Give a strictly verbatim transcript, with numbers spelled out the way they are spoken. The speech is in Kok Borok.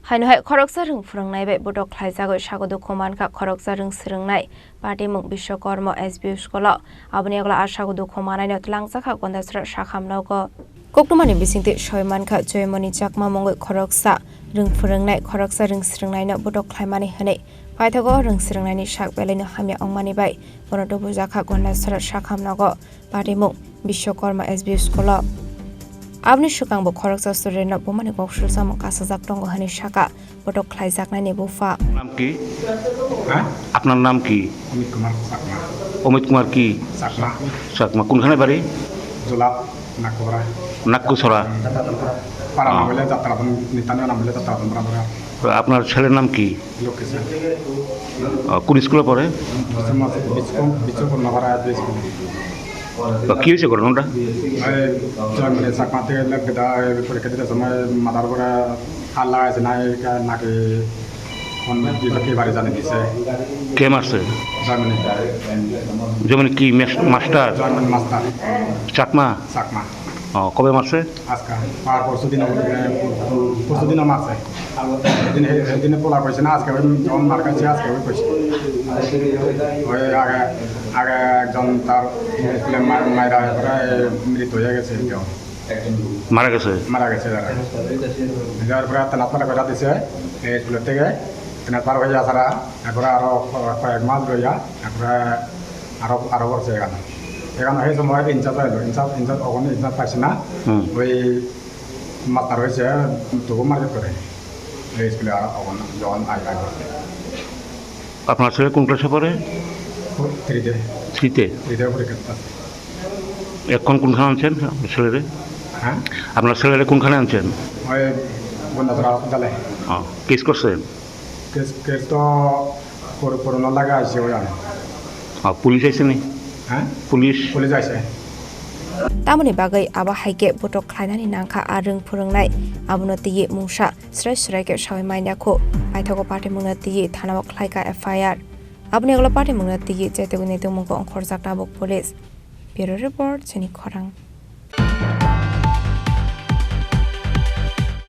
Haino hai khoroksa rwng phwrwngnai bai botok khlaijagwi sago dukhu mankha khoroksa rwng swrwngnai patimung Biswakarma S B U school-o. Aboni yagulo a sago dukhu manaino twlangjakha Gondasora sakham nogo. Koktwmani bisingtwi soi mankha Joymoni Chakma mungwi khoroksa rwng phwrwngnai, khoroksa rwng swrwngnaino botok khlaimani hwnwi paithago rwng swrwngnaini sak belaino hamya wngmani bai bono tubujakha Gondasora sakham nogo. Patimung Biswakarma S B U school-o. Aboni swkangbo khoroksa student-no bumani kok sulsamung kasajak tongo hwnwi saka botok khlaijaknaini bupha. নাম কি? হ্যাঁ? আপনার নাম কি? অমিত কুমার চাকমা। অমিত কুমার কি? চাকমা। চাকমা। কোনখানে বাড়ি? জোলা, নাককোপাড়া। নাক্কুছড়া। পাড়া নাম হইলে যাত্রাধন, নিতানিয়া নাম হইলে যাত্রাধন পাড়া। তো আপনার ছেলের নাম কি? লক্ষ্মী সিং। আহ, কোন স্কুলে পড়ে? বিশ্বকর্মা, বিশ্বকর্মা পাড়া এস বি স্কুল। তো কি হয়েছে ঘটনাটা? এই জন্মদিন চাকমা থেকে লোক গেদা, এই পরীক্ষা দিতে সময় মাথার উপরে হাত লাগাইছে না, এই নাকি কোন বিপক্ষে বাড়ি জানিয়ে দিছে। কে মারছে? জন্মদিন। জন্মদিন কি মেস-, মাস্টার? জন্মদিন মাস্টার। চাকমা? চাকমা। ও, কবে মারছে? আজকে, আর পরশু দিন, পরশু দিনও মারছে। সেদিন, সেদিনে পোলা কইছে না, আজকে ওই যখন মার খাইছে, আজকে ওই কইছে। ওই আগে, আগে একজন তার স্কুলে মা-, মাইরা পরে মৃত হয়ে গেছে কেউ। মারা গেছে? মারা গেছে তারা। যার পরে তেনাতপাড়া কইরা দিছে, এই স্কুলের থেকে তেনাতপাড়া হয়ে আসারা, এরপরে আরো কয়েক মাস রইয়া, এরপরে আরো, আরো করছে এখানে। এখানে সেই সময় ইনচার্জ হইলো, ইনচার্জ, ইনচার্জ, ওখানে ইনচার্জ পাইছে না। হুম। ওই মাস্টার হয়েছে, তবু মারপিট করে। এই স্কুলে আর ওখানে যখন আই, আই করতে। আপনার ছেলে কোন ক্লাসে পড়ে? থ্রিতে। থ্রিতে? থ্রিতে পরীক্ষা দিতে আছে। এখন কোনখানে আনছেন আপনার ছেলেরে? হ্যাঁ? আপনার ছেলেরে কোনখানে আনছেন? ওই বন্যাতলা হসপিটালে। ও, কেস করছেন? কেস, কেস তো কর-, করোনা লাগা আছে ওই আমি। ও, পুলিশ আইছে নি? হ্যাঁ? পুলিশ? পুলিশ আইছে। Tamoni bagwi abo hai khe botok khlainani nangkha a rwng phwrwngnai, abono twiwi mungsa srai srai khe sawi manya kho. Paithago patimungno twiwi thanao khlaikha F I R. Aboni ulo patimungno twiwi chaitugwi naitugmung khe ongkhorjak tabuk police. Bureau Report, chini khorang.